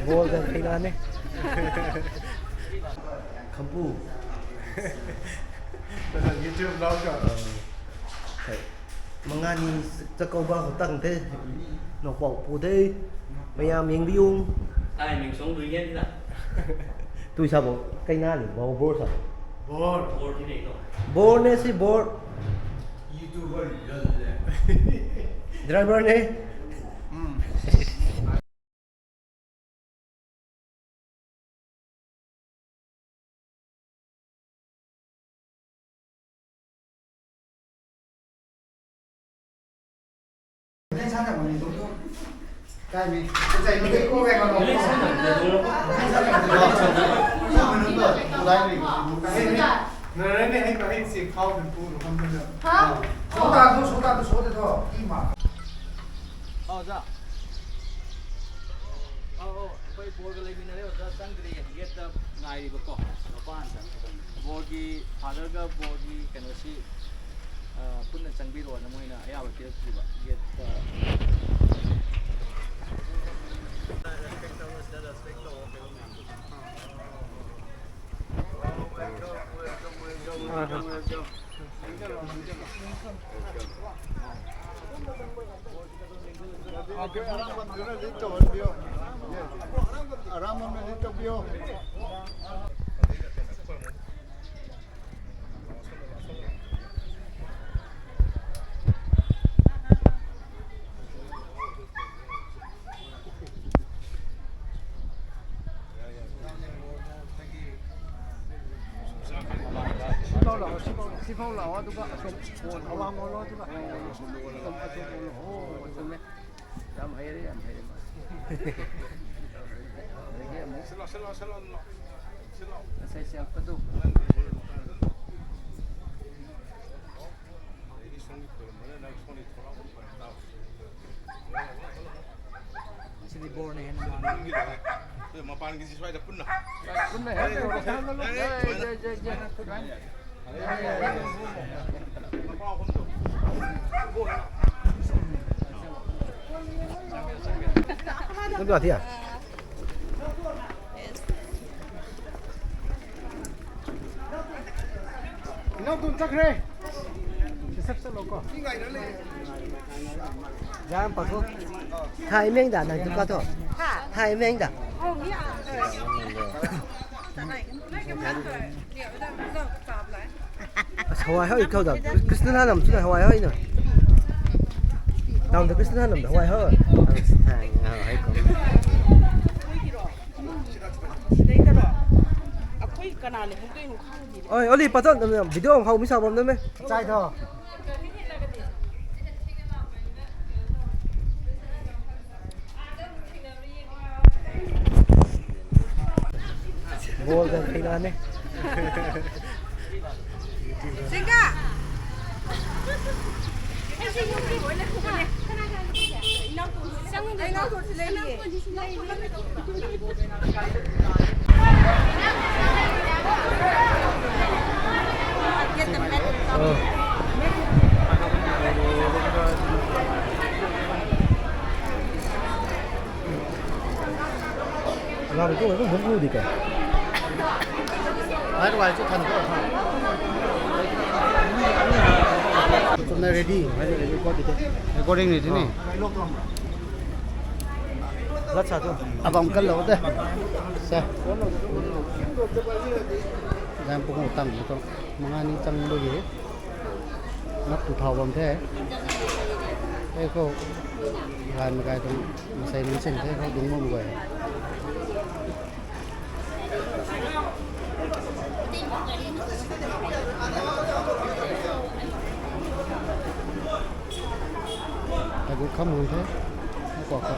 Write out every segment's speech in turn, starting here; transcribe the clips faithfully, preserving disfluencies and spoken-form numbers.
Ball gan khaina ne. Khampu. YouTube vlog ko. Hey. Mangani chakouba khou tang the. Nokpou pu the. Mayam ying biung. Ai, ming song dui ngen na. Tui sa bo, kaina ni bo bor sa. Bor. Bor ni nei to. Bor ne si bor. YouTuber lol le. Driver ne. Hmm. Hah? Sota tu, sota tu, sota tu, ima. ꯑꯣ, ꯑꯣꯖꯥ꯫ ꯑꯧ, ꯑꯧ, ꯑꯩꯈꯣꯏ ꯕꯣꯔꯒ ꯂꯩꯃꯤꯟꯅꯔꯦ, ꯑꯣꯖꯥ ꯆꯪꯗ꯭ꯔꯤ, ꯒꯦꯠꯇ ꯉꯥꯏꯔꯤꯕꯀꯣ꯫ ꯃꯄꯥꯟꯗ ꯕꯣꯔꯒꯤ ꯐꯥꯗꯔꯒ ꯕꯣꯔꯒꯤ ꯀꯩꯅꯣꯁꯤ, ꯑ, ꯄꯨꯟꯅ ꯆꯪꯕꯤꯔꯛꯑꯣꯅ ꯃꯣꯏꯅ ꯑꯌꯥꯕ ꯄꯤꯔꯛꯇ꯭ꯔꯤꯕ ꯒꯦꯠꯇ꯫ ꯁꯤꯐꯥꯎ ꯂꯥꯛꯑꯣ, ꯁꯤꯐꯥꯎ, ꯁꯤꯐꯥꯎ ꯂꯥꯛꯑꯣ, ꯑꯗꯨꯒ ꯑꯁꯣꯝ ꯐꯣꯟ ꯑꯋꯥꯡ ꯑꯣꯜꯂꯣ, ꯑꯗꯨꯒ ꯑꯁꯣꯝ, ꯑꯁꯣꯝ ꯑꯣꯜꯂꯣ꯫ ꯑꯣ, ꯆꯨꯝꯃꯦ꯫ ꯌꯥꯝ ꯍꯩꯔꯦ, ꯌꯥꯝ ꯍꯩꯔꯦ ꯃꯥ꯫ ꯑꯗꯒꯤ ꯑꯃꯨꯛ ꯁꯤꯜꯂꯣ, ꯁꯤꯜꯂꯣ, ꯁꯤꯜꯂꯣ, ꯁꯤꯜꯂꯣ꯫ ꯉꯁꯥꯏ ꯁꯦꯜꯐꯀꯗꯨ꯫ ꯁꯤꯗꯤ ꯕꯣꯔꯅ ꯍꯦꯟꯅ ꯃꯥꯟꯅ꯫ ꯃꯄꯥꯟꯒꯤꯁꯤ ꯁ꯭ꯋꯥꯏꯗ ꯄꯨꯟꯅ꯫ ꯄꯨꯟꯅ ꯍꯦꯛ ꯇꯧꯔꯣ꯫ ꯖꯩ, ꯖꯩ, ꯖꯩ, ꯖꯩ꯫ ꯅꯪ ꯀꯅꯥ ꯊꯤ? ꯏꯅꯥꯎ ꯇꯨ ꯆꯠꯈ꯭ꯔꯦ꯫ ꯁꯤ ꯁꯠ ꯆꯠꯂꯣꯀꯣ꯫ ꯖꯥꯝ ꯄꯥꯊꯣꯛ꯫ ꯊꯥꯏ ꯃꯦꯡꯗ ꯅꯪ ꯇꯨ ꯀꯥꯊꯣꯛ꯫ ꯍꯥ? ꯊꯥꯏ ꯃꯦꯡꯗ꯫ ꯑꯣ, ꯃꯤ ꯑ, ꯑ, ꯅꯪꯒꯤ ꯃꯅꯥꯛꯇ꯫ ꯑꯁ, ꯍꯋꯥꯏ ꯍꯧꯏ ꯈꯧꯗ꯫ ꯀ꯭ꯔꯤꯁꯅ ꯊꯥꯅꯝꯁꯨꯅ ꯍꯋꯥꯏ ꯍꯧꯏꯅ꯫ ꯇꯥꯎꯟꯗ ꯀ꯭ꯔꯤꯁꯅ ꯊꯥꯅꯝꯗ ꯍꯋꯥꯏ ꯍꯧꯏ꯫ ꯑꯩꯈꯣꯏ ꯀꯅꯥꯅ ꯍꯨꯟꯗꯣꯏꯅꯣ ꯈꯪꯗꯦ꯫ ꯑꯣꯏ, ꯑꯣꯂꯤ, ꯄꯥꯊꯣꯛ, video ꯑꯃ ꯍꯧ, ꯃꯤ ꯁꯥꯎꯕꯝꯗ ꯃꯦ꯫ ꯆꯥꯏꯊꯣ꯫ Ball gan khaina ne. Singka. Ram tu bum bu di ka. Hai, ruai chu than ko. Chuna ready. Recording ni tini. Lat sa tu. Abang kal lo de. Sa. Jam pu ko tang to. Mangani chang bo ye. Nap tu thau bam the. Ei khou, gan makai tuang masei nunc sin the khou dung bam guay. Agu kham hun the. Kwa kwa.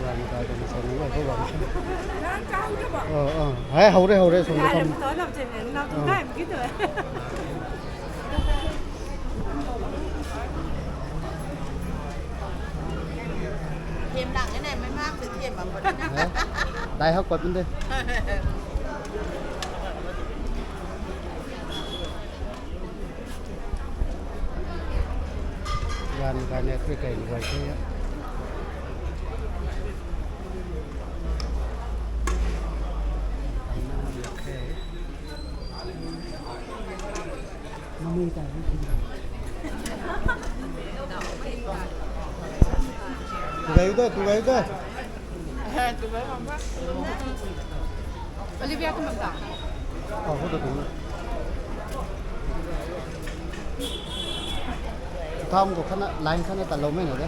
Ram kai kan sa ni ko ram. Ram kai tu ba. Oh, oh. Hai, hau re, hau re, song kam. Ram to lam chen lam tu kai mi tu. Thiam lang e na, mei mak se thiam bam ko na. Dai hak pat de. Gan kai ne kri kai ni bai se. Tugai de, tugai de. Tugai mama. Olivia tu mata. Ah, ho tu tu. Tham ko khana, line khana ta lou mei na de.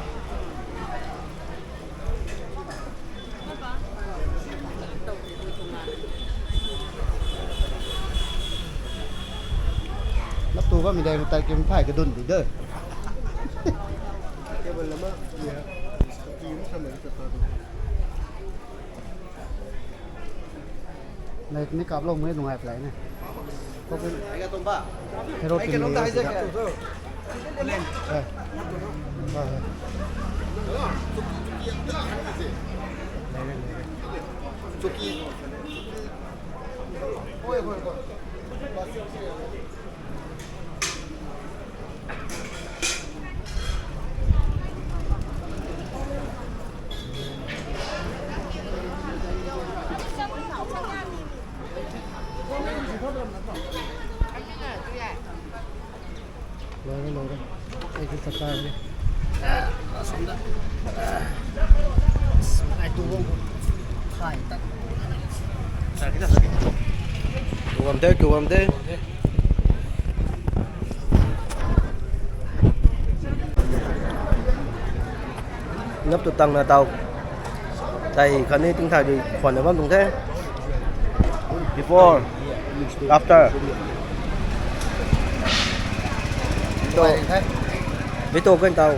Nap tu ba mi dai tai kim phai ka dun di de. Table lama, ya. Kim sa mai ta ta. Nai ni kap lou mei nungai play ne. Ko kin. Ai ka tum ba. Hero ai team ka nung ni dai ya zek sida. Eh. Ah, eh. Chuki. Oi, oi, oi. Loire, loire. Ai tu chak chak ni. Ai tu bang khai ta. Tuam de, tuam de. Nap tu tang na tau. Tai khatni tingthay dui khwan na bam tuang the. Before, after. Video kan tau.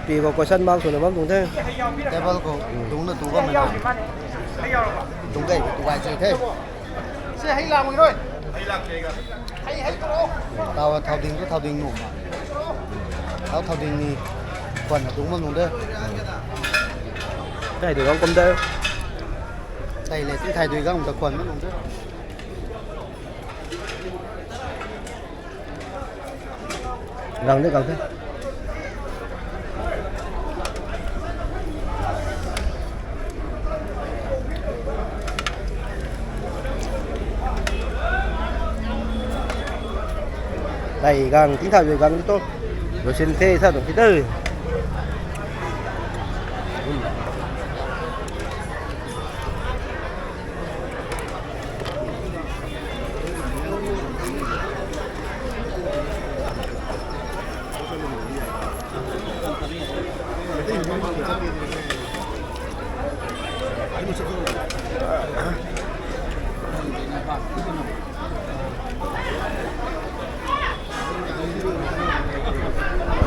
Pi ko question mark sw na bam tuang the. Table ko dung na tu bam na. Dung kai tu kai chui the. Se hei lang rui. Hei lang ke ga. Hei, hei tu. Tau thau ding tu thau ding nu ma. Tau thau ding ni khwan na dung ma nung de. Thai dui gang kum de. Thai le, thai dui gang ta khwan ma nung de. Gang de, gang de. Tei gang, tingthay gang tu. Lo sin the sa tu ki tu.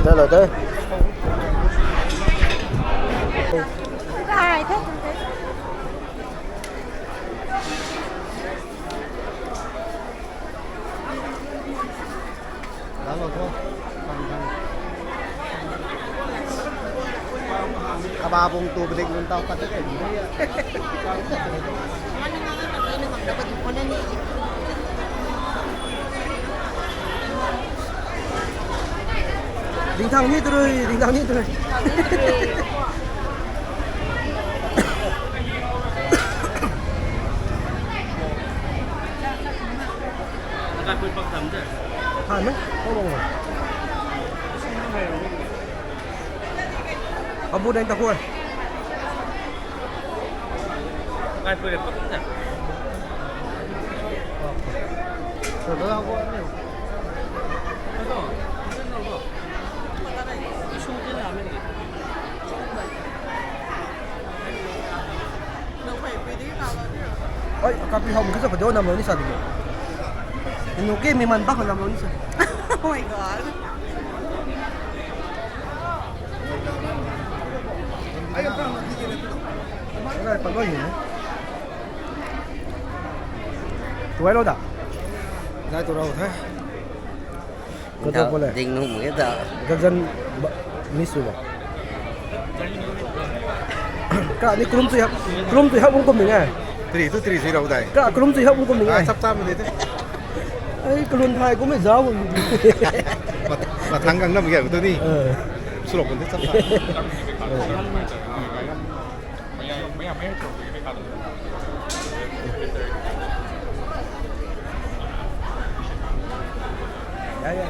Te lo te. Kai the. Kaba bung tu bdik nun tau kat de. Ding thang ni tu rui, ding thang ni tu rui. Hai me, kau bang. Abu deng ta kua. Oi, kapi hom kisa video nam lo ni sa di. Inu ke mi man bak nam lo ni sa. Oh my God. Ai, pa lo ni. Tuai lo da. Zai tu rau the. Kadok pala. Ding nung mung e ta. Gajan ba, miss tu ba. Ka ni krum tu hap, krum tu hap kum ning e. Tri tu tri si rau dai. Ka krum tu hap kum ning e. Ah, chap chap ni te. Ai, kalun thai kum e zau. Mat, mathang kang nam ge tu ni. Eh. Surok pun te chap chap. Eh. Ya, ya.